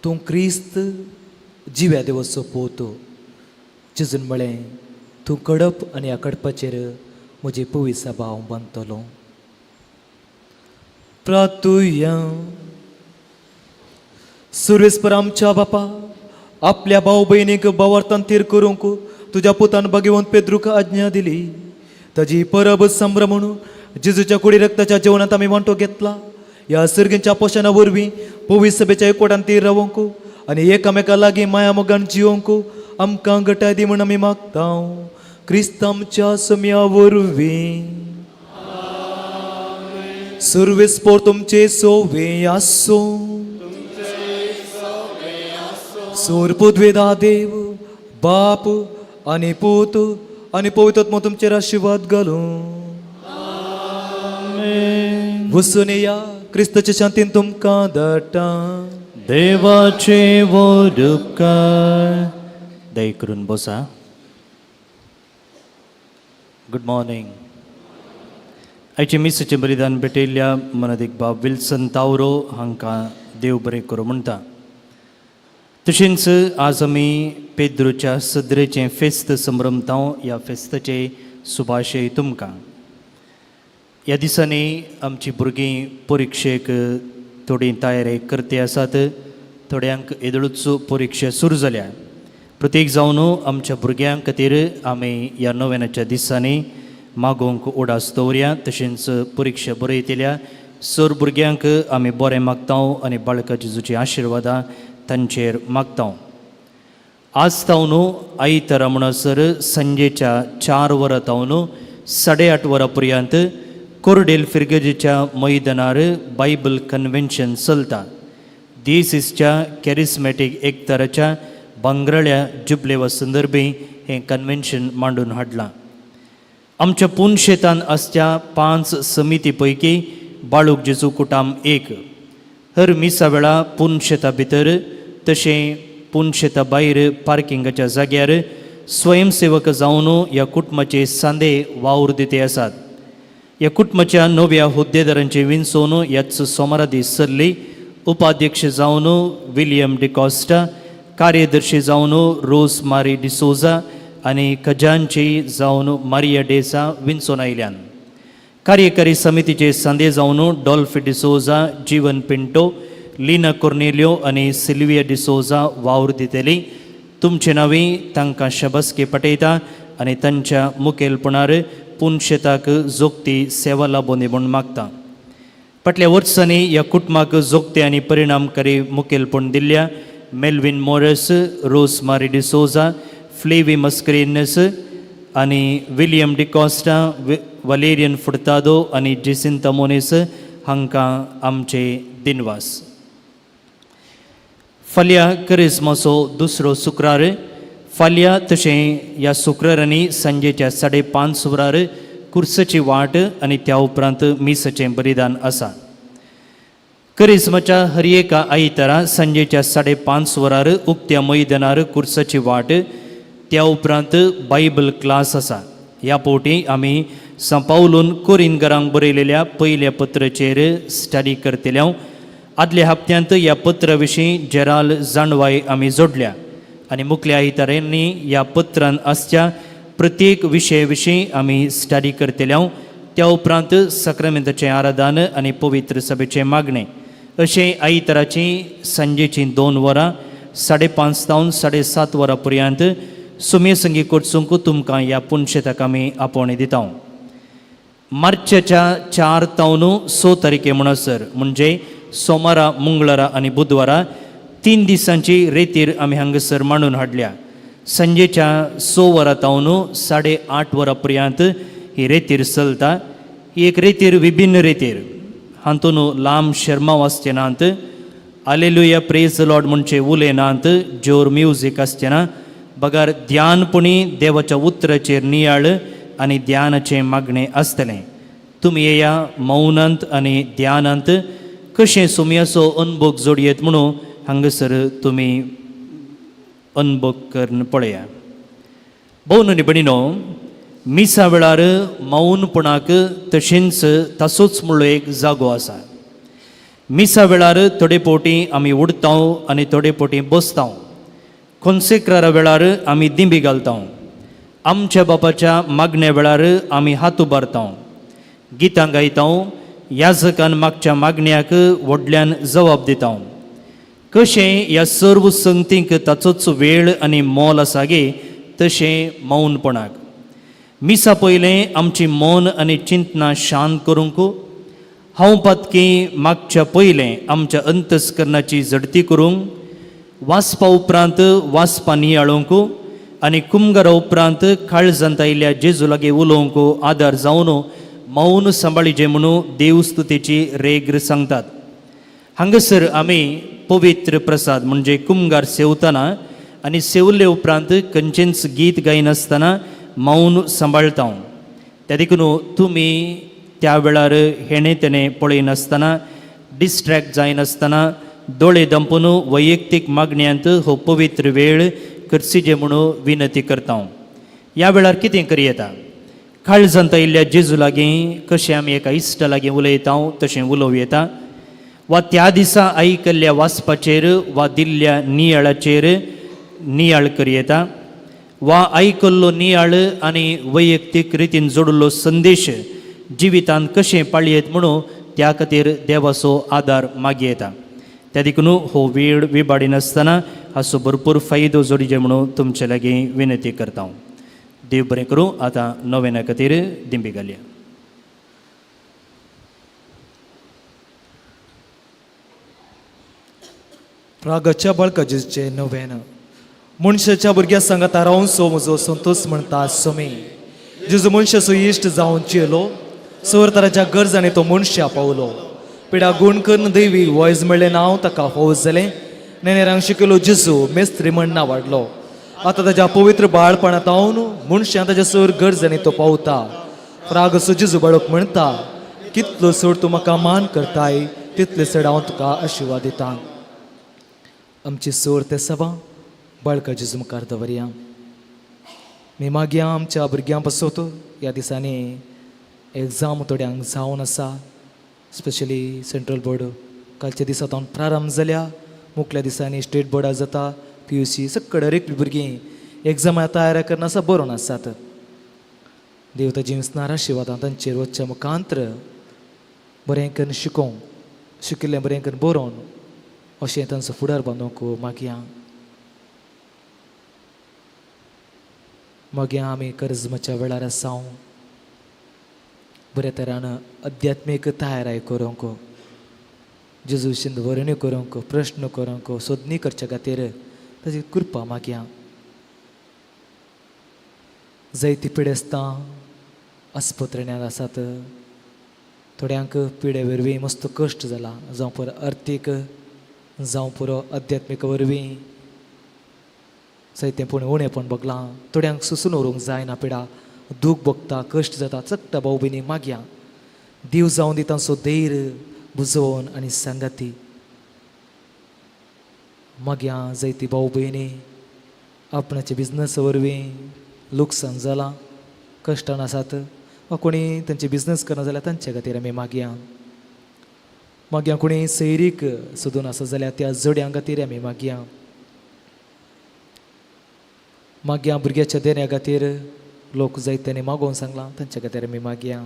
S2: तूं क्रिस्त जिव्या देवाचो पूत. जेजून म्हळें, तूं कडप आनी ह्या कडपाचेर म्हजी पवित्र सभा हांव बांदतलो. प्रातुया. सुर्वेस्पर आमच्या बापा, आपल्या भाव भयणीक भावार्थान थीर करूंक तुज्या पुतान भगवंत पेद्रूक आज्ञा दिली. ताजी परब संभ्रम म्हणून जेजूच्या कुडी रक्ताच्या जेवणांत आमी वांटो घेतला. ह्या सर्गींच्या पोशणा वरवीं पवित्र सभेच्या एकवटान तीर रावोंक आनी एकामेका लागीं माया मोगान जिवोंक आमकां गटाय दी म्हूण आमी मागता, क्रिस्त आमच्या सम्या वरवीं. सुर्वेस्पोर तुमचे सोवे आसूं. सोरपुद्वेदा देव बाप आनी पूत आनी पवित्र तुमचेर आशिर्वाद घालूं. वसून या, क्रिस्ताच्या शांतीन तुमकां धाडटा.
S1: देवाचे व्हड उपकार. दया करून बसा. Good morning. आयचे मिसाचें बलिदान भेटयल्ल्या मनादीक बाब विल्सन तावरो हांकां देव बरें करूं म्हणटा. तशेंच आज आमी पेद्रूच्या सदरेचें फेस्त संभ्रमता. ह्या फेस्ताचे शुभाशय तुमकां. ह्या दिसांनी आमची भुरगीं परिक्षेक थोडीं तयारी करते आसात. थोड्यांक येदोळूच परिक्षा सुरू जाल्या. प्रत्येक जावन आमच्या भुरग्यां खातीर आमी ह्या नोवेनाच्या दिसांनी मागोवंक उडास दवरया. तशेंच परिक्षा बरयतल्या सर भुरग्यांक आमी बरें मागता आनी बाळका जेजूची आशिर्वादां तांचेर मागता. आज तावन आयतारा म्हणसर संजेच्या 4 वरां तावन 8:30 वरां पर्यंत कोरडेल फिर्गजेच्या मैदानार बायबल कन्व्हेन्शन चलता. दियेसीसच्या कॅरिस्मॅटीक एकताराच्या भांगराळ्या जुबलेवा संदर्भी हें कन्व्हेन्शन मांडून हाडलां. आमच्या पुनशेतान आसच्या पांच समिती पैकी बाळूक जेजू कुटाम एक. हर मिसा वेळा पुनशेता भितर तशें पुनशेता भायर पार्किंगाच्या जाग्यार स्वयंसेवक जावन ह्या कुटुंबाचे सांदे वावर दिते आसात. ह्या कुटुंबाच्या नव्या हुद्देदारांचे विंचवण ह्याच सोमारा दीस सरली. उपाध्यक्ष जावन विलियम डिकॉस्टा, कार्यदर्शी जावन रोज मारी डिसोजा आनी खजानची जावन मारिया डेसा विंचून आयल्यान. कार्यकारी समितीचे सांदे जावन डॉल्फी डिसोजा, जीवन पिंटो, लिना कोर्नेलियो आनी सिल्विया डिसोजा वावर दितली. तुमचे नांवी तांकां शाबासकी पटयता आनी तांच्या मुखेलपणार पुनशेताक जोगती सेवा लाबोवंदी म्हूण मागता. फाटल्या वर्सांनी ह्या कुटुंबाक जोगते आनी परिणामकारी मुखेलपण दिल्ल्या मेल्विन मोरस, रोज मारी डिसोजा, फ्लेवी मस्करेनस आनी विलियम डिकॉस्टा, वलेरियन फुर्तादो आनी जेसिंता मोनीस हांकां आमचे दिनवास. फाल्यां करिस्माचो दुसरो शुक्रार. फाल्यां तशें ह्या शुक्रारांनी सांजेच्या 5:30 वरार कुर्सची वाट आनी त्या उपरांत मिसाचें बलिदान आसा. करिस्माच्या हर एका आयतारा सांजेच्या 5:30 वरार उक्त्या मैदानार कुर्साची वाट, त्या उपरांत बायबल क्लास आसा. ह्या फावटी आमी सांत पावलून कोरिनगरांक बरयलेल्या पयल्या पत्राचेर स्टडी करतले. आदल्या हप्त्यांत ह्या पत्रा विशीं जेराल जाणवाय आमी जोडल्या आनी मुखल्या आयतारांनी ह्या पत्रान आसच्या प्रत्येक विशया विशीं आमी स्टडी करतले. त्या उपरांत सक्रामेंताचें आराधन आनी पवित्र सभेचें मागणें अशें आयताराची सांजेचीं 2 वरां 5:30 जावन 7:30 वरां पर्यंत सुमे संगी कोटसूंक तुमकां ह्या पुनशेताक आमी आपोवणें दिता. मार्चाच्या 4 तावन 6 तारखे म्हणसर, म्हणजे सोमारा, मंगळारा आनी बुधवारा, 3 दिसांची रेतीर आमी हांगासर मांडून हाडल्या. सांजेच्या 6 वरां तावन 8:30 वरां पर्यंत ही रेतीर चलता. ही एक रेतीर विभिन्न रेतीर. हातून लांब शेर्मांव आसचे नात, आलेलुया, प्रेज लॉर्ड म्हणचे उलय नात, जोर म्युजीक आसचें ना, बगर ध्यानपणी देवाच्या उतराचेर नियाळ आनी ध्यानाचें मागणें आसतलें. तुमी येया, मौनांत आनी ध्यानांत कशें सुमयाचो अनभोग जोडयेत म्हणून हांगासर तुमी अनभोग करून पळया. भोव आनी भयणीनो, मिसा वेळार मौनपणाक तशेंच तासोच म्हणलो एक जागो आसा. मिसा वेळार थोडे फावटी आमी उडताव आनी थोडे फावटी बसताव. कोन्सेक्रारा वेळार आमी दिंबी घालताव. आमच्या बापाच्या मागण्या वेळार आमी हात उबारताव, गितां गायताव, याजकान मागच्या मागण्याक व्हडल्यान जबाब दिताव. कशें ह्या सर्व संगतींक ताचोच वेळ आनी मोल आसा गे, तशें मौनपणाक. मिसा पयलें आमची मन आनी चिंतनां शांत करूंक, हांव पातकी मागच्या पयलें आमच्या अंतस्करणाची झडती करूंक, वाचपा उपरांत वाचपा नियाळूंक आनी कुमगारा उपरांत काळजांत आयिल्ल्या जेजू लागीं उलोवंक आदार जावन मौन सांबाळीचें म्हणून देवस्तुतेची रेग्र सांगतात. हांगासर आमी पवित्र प्रसाद म्हणजे कुमगार सेवतना आनी सेवले उपरांत खंयचेंच गीत गायनासतना मौन सांबाळता. त्या देखून तुमी त्या वेळार हेणें तेणें पळयनासतना, डिस्ट्रॅक्ट जायनासतना, दोळे दंपून वैयक्तीक मागण्यांत हो पवित्र वेळ करसीजे म्हणून विनंती करता. ह्या वेळार कितें करयेता? काळजांत आयिल्ल्या जेजू लागीं कशें आमी एका इश्टा लागीं उलयता तशें उलोवं येता, वा त्या दिसा आयकल्ल्या वाचपाचेर वा दिल्ल्या नियाळाचेर नियाळ करयेता, वा आयकल्लो नियाळ आनी वैयक्तीक रितीन जोडिल्लो संदेश जिवितांत कशें पाळयेत म्हणून त्या खातीर देवाचो आदार मागयेता. त्या देखून हो वेळ विबाडिनासतना हाचो भरपूर फायदो जोडीचे म्हणून तुमचे लागीं विनंती करता. देव बरें करूं. आतां नोवेना खातीर दिंबी घालया.
S2: रागाच्या बाळका जेजूचें नवेन. मनशाच्या भुरग्या सांगाता रावन सो म्हजो संतोष म्हणटा समी. जेजू मनशाचो इश्ट जावन चेलो, सवर तराच्या गरजांनी तो मनशा पावलो. पिडा गुण करून दैवी वॉयज मेळ्ळें नांव ताका फौज जालें. नेनेरांक शिकयलो जेजू, मेस्त्री म्हण नांव वाडलो. आतां ताज्या पवित्र बाळपणांत हांव मनशां ताज्या सर गरजांनी तो पावता. रागाचो जेजू बाळक म्हणटा, कितलो चड तूं म्हाका मान करताय तितले चड हांव तुका आशिर्वाद दिता. आमची सोर ते सभा बाळका जेजू मुखार दवरया. मी मागीर आमच्या भुरग्यां पासत. ह्या दिसांनी एग्जाम थोड्यांक जावन आसा, स्पेशली सेंट्रल बोर्ड कालच्या दिसा तावन प्रारंभ जाल्या. मुखल्या दिसांनी स्टेट बोर्डा जाता, पीयूसी सगळे. हर एक भुरगीं एग्जामा तयार करना आसा, बरोवन आसात. देव ताजी विसनार आशिर्वादां तांचेर वचच्या मुखांत्र बरें करून शिकोवंक, शिकिल्लें बरें करून बरोवन अशें तांचो फुडार बांदूंक मागया. मागीर आमी करजमाच्या वेळार आसा, बऱ्या तरान अध्यात्मीक तयाराय करूंक, जेजू विशीं वर्ण्यो करूंक, प्रश्न करूंक, सोदणी करच्या खातीर ताजी कृपा मागया. जायती पिडेस्तां आस्पत्रेण्यात आसात. थोड्यांक पिडे वरवीं मस्त कश्ट जाला, जावं पुरो अर्थीक, जावं पुरो अध्यात्मीक वरवीं जायतें पूण उणेपण भोगलां. थोड्यांक सोंसून उरूंक जायना, पिडा दूख भोगता, कश्ट जाता. चडटा भाव भयणी मागया, देव जावन दी तांचो धैर्य, बुजोवन आनी सांगाती. मागया जायती भाव भयणी आपणाचे बिजनस वरवीं लुकसाण जालां, कश्टान आसात, वा कोणी तांचे बिजनस करना जाल्यार तांचे खातीर आमी मागया. मागया कोणी सैरीक सोदून आसा जाल्यार त्या जोड्यां खातीर आमी मागया. मागया भुरग्याच्या देण्या खातीर लोक जायत्यांनी मागोवन सांगलां, तांच्या खातीर आमी मागया.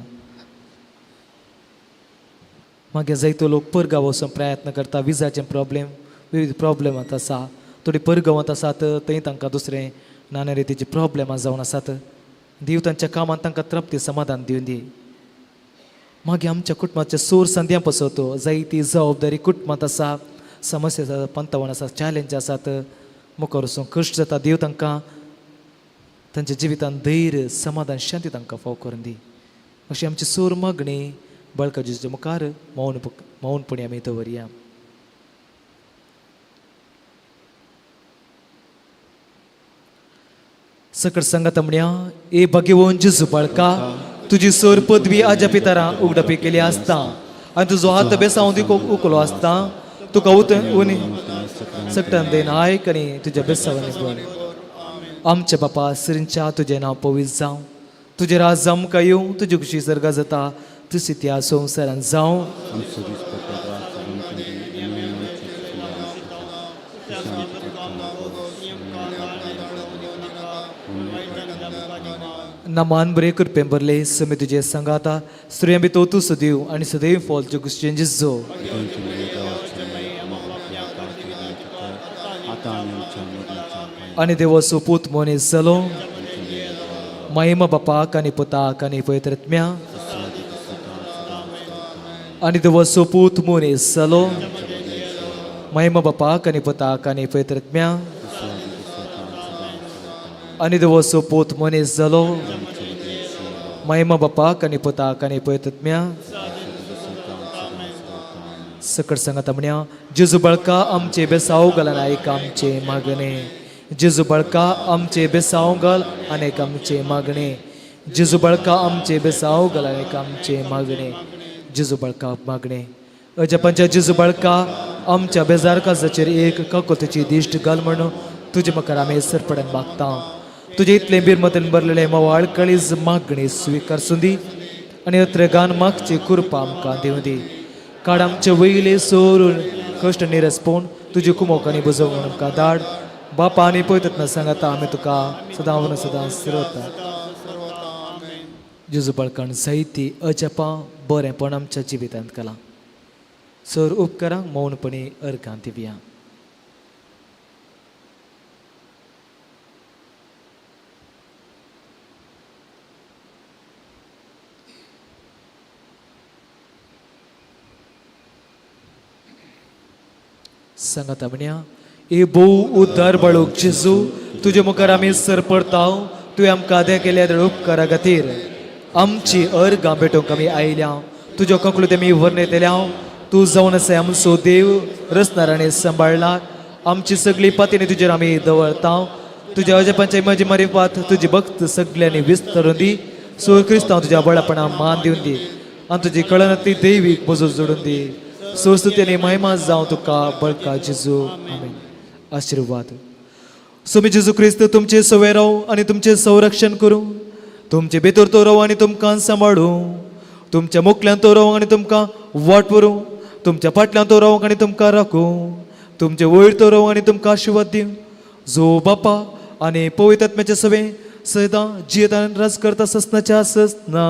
S2: मागीर जायतो लोक परगांव वचून प्रयत्न करता, विजाचे प्रॉब्लेम, विविध प्रॉब्लेमांत आसा. थोडी परगांवांत आसात, थंय तांकां दुसरें नाना रितीचे प्रॉब्लेमां जावन आसात. देव तांच्या कामांत तांकां तृप्ती समाधान दिवन दी. मागीर आमच्या कुटुंबाच्या सूर संद्यां पसवतो. जायती जबाबदारी कुटुंबांत आसा, समस्या आसा, पंतवन आसा, चॅलेंज आसात, मुखार वचून कश्ट जाता. देव तांकां तांच्या जिवितांत धैर्य, समाधान, शांती तांकां फाव करून दी. अशी आमची सूर मागणी बाळका जेजूच्या मुखार मौन मौनपणी आमी दवरया. सकट संगत म्हणया. ए भाग्यवंत जेजू बाळका, तुजी सोर पदवी आज्या पितरां उगडपी केली आसता आनी तुजो हात बेसांव दिको उकलो आसता. तुका उत उनी सकटान देन आयक आनी तुज्या बेसांवांनी बन. आमच्या बापा सरींच्या, तुजें नांव पवित्र जावं, तुजें राज आमकां येवं, तुजी खुशी सर्गा जाता तशी त्या संवसारान जावं.
S7: आमचो दिसपट्टो त्रास आमकां
S2: नमान बरे कृपेन भरले समी तुजे संगाता स्त्रियां भितर तूं सदैव आनी सदैव फॉल तुजें जेजू. आनी देवाचो पूत मनीस जालो महिमा बापाक आनी पुताक आनी पवित्र आत्म्या. आनी देवाचो पूत मनीस जालो महिमा बापाक आनी पुताक आनी पवित्र आत्म्या. आनी देवाचो पूत मनीस जालो महिमा बापाक आनी पुताक आनी पवित्र आत्म्या. सकट सांगता म्हणया जेजू बळका आमचे बेसाव घाल आनी आयक आमचे मागणे. जेजू बळका आमचे बेसाव घाल आनी आयक आमचे मागणे. जेजू बळका आमचे बेसाव घाल आनी आयक आमचे मागणे. जेजू बळका मागणे. अजपांच्या जेजू बळका आमच्या बेजार काजाचेर एक काकोतीची दिश्ट घाल म्हणून तुजे मुखार आमी सरपडन मागता. तुजे इतलें बिरमतेन भरलेलें म्होंवाळ कळीज मागणी स्विकार सुंदी आनी अत्रगान मागची कृपा आमकां दिवं दी. काड आमचे वयले सोरून कश्ट निरस पळोवन तुजी कुमोक आनी बुजोवंक आमकां धाड. बापा आनी पयततना सांगता आमी तुका सदां सदां स्रोता. जेजू बाळकान जायती अजापां बरेंपण आमच्या जिवितांत केलां. सर उपकारांक मौनपणी अर्घां दिवया. सांगता म्हणया ए भोव उद्धार बाळूक जेजू तुजे मुखार आमी सरपडता. तुवें आमकां आदें केल्या त्या उपकारा खातीर आमची अर्गां भेटोवंक आमी आयल्या. तुज्यो ककलो आमी वर्णयतल्या. तूं जावन आसा आमचो देव रचणार आनी सांबाळणार. आमची सगळी पातीनी तुजेर आमी दवरता. तुज्या अजपांच्या म्हजी मारिफात तुजी भक्त सगल्यांनी विस्तरून दी. सोर क्रिस्तांव तुज्या बळपणा मान दिवन दी आनी तुजी कळनातली दैवीक बजूर जोडून दी. सुस्तुती आनी महिमा जावं तुका बळका जेजू. आमेन. आशिर्वाद. सुमी जेजू क्रिस्त तुमचे सवय रावू आनी तुमचें संरक्षण करूं. तुमचे भितर तो रावू आनी तुमकां सांबाळूं. तुमच्या मुखल्यान तो रावू आनी तुमकां वाट व्हरूं. तुमच्या फाटल्यान तो रावूंक आनी तुमकां राखूं. तुमचे वयर तो रावू आनी तुमकां आशिर्वाद दिवं. जो बापा आनी पवित्र आत्म्याचे सवे सदां जियेत आनी राज करता ससनाच्या ससना.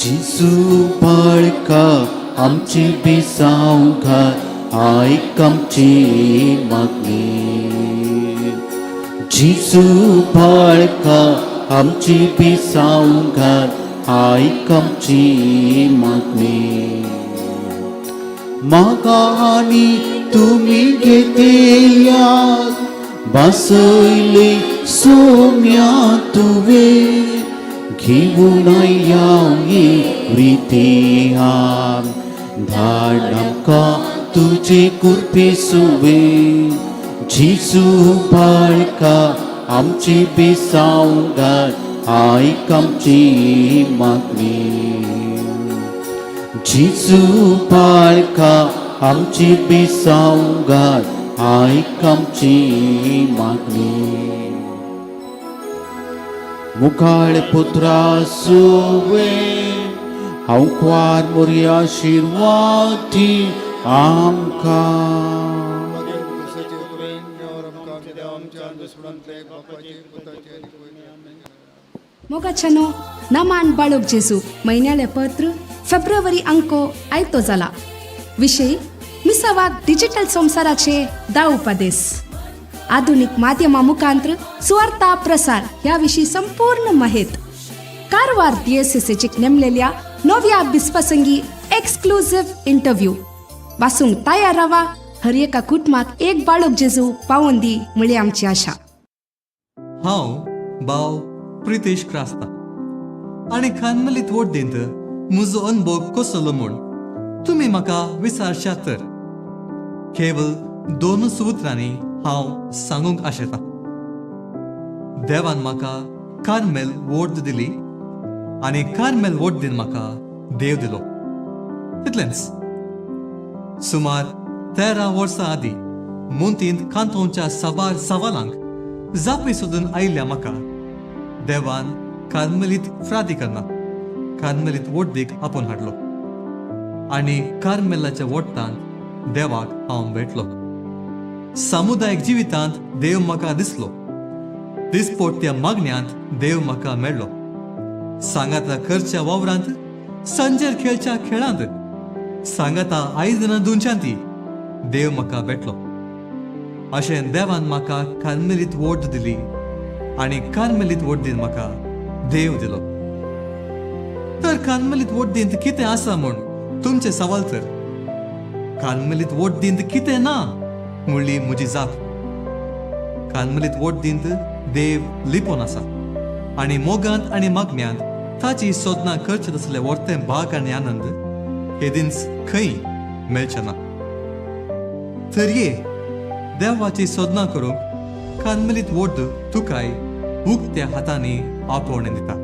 S7: जेजू बाळका आमची बेसांव घाल आयक आमची मागणी. जेजू बाळका आमची बेसांव घाल आयक आमची मागणी. म्हाका आनी तुमी घेतल्या बसयले सोम्या तुवें घेवन आयल्या रितीहान धाड आमकां तुजे कृपे सुवे. जेजू बाळका आमची बेसांव घाल आयक आमची मागणी. जेजू बाळका आमची बेसांव घाल आयक आमची मागणी. मुखाळ पुत्रा सुवे हांव क्वार मोरया आशिर्वाद आमकां.
S8: मोगाच्यानो नमान बाळोक जेजू म्हयन्यालें पत्र फेब्रुवारी अंको आयतो जाला. विशय मिसावाक डिजिटल संवसाराचे दा उपदेस. आधुनिक माध्यमा मुखांत्र सुवार्ता प्रसार ह्या विशीं संपूर्ण माहित. कारवार डीएसएसएचेक नेमलेल्या नव्या बिस्पासंगी एक्सक्लुझिव्ह इंटरव्यू. वासूंक तयार रावा. हर एका कुटुंबाक एक बाळोक जेजू पावोवन दी म्हळी आमची आशा.
S9: हांव भाव प्रितेश क्रास्ता आनी कार्मेलीत वड्डींत म्हजो अनुभव कसलो म्हूण तुमी म्हाका विचारशात तर केवल दोनूच उतरांनी हांव सांगूंक आशेतां. देवान म्हाका कार्मेल वोट दिली आनी कार्मेल वोट म्हाका देव दिलो, तितलेंच. सुमार 13 वर्सां आदीं मुंतींत कांतोवच्या साबार सवालांक जापी सोदून आयिल्ल्या म्हाका देवान कार्मेलीत फ्रादी करना कार्मेलीत वोड्डीक आपोवन हाडलो. आनी कार्मेलाच्या वट्टांत देवाक हांव भेटलो. सामुदायीक जिवितांत देव म्हाका दिसलो. दिसपोट्या मागण्यांत देव म्हाका मेळ्ळो. सांगाता करच्या वावरांत, सांजेर खेळच्या खेळांत, सांगाता आयदनां धुवच्यांत देव म्हाका भेटलो. अशें देवान म्हाका कार्मेलीत वोट दिली आनी कार्मेलीत वड्डीन म्हाका देव दिलो. तर कार्मेलीत वड्डींत कितें आसा म्हूण तुमचें सवाल तर कार्मेलीत वड्डींत कितें ना म्हणली म्हजी जाप. कार्मेलीत वड्डींत देव लिपोन आसा आनी मोगांत आनी मागण्यांत ताची सोदनां करचे तसले वर्तें भाग आनी आनंद केदींच खंय मेळचे ना. तर ये देवाची सोदनां करूंक कार्मेलीत वड्ड तुकाय उक्त्या हातांनी आपोवणें दिता.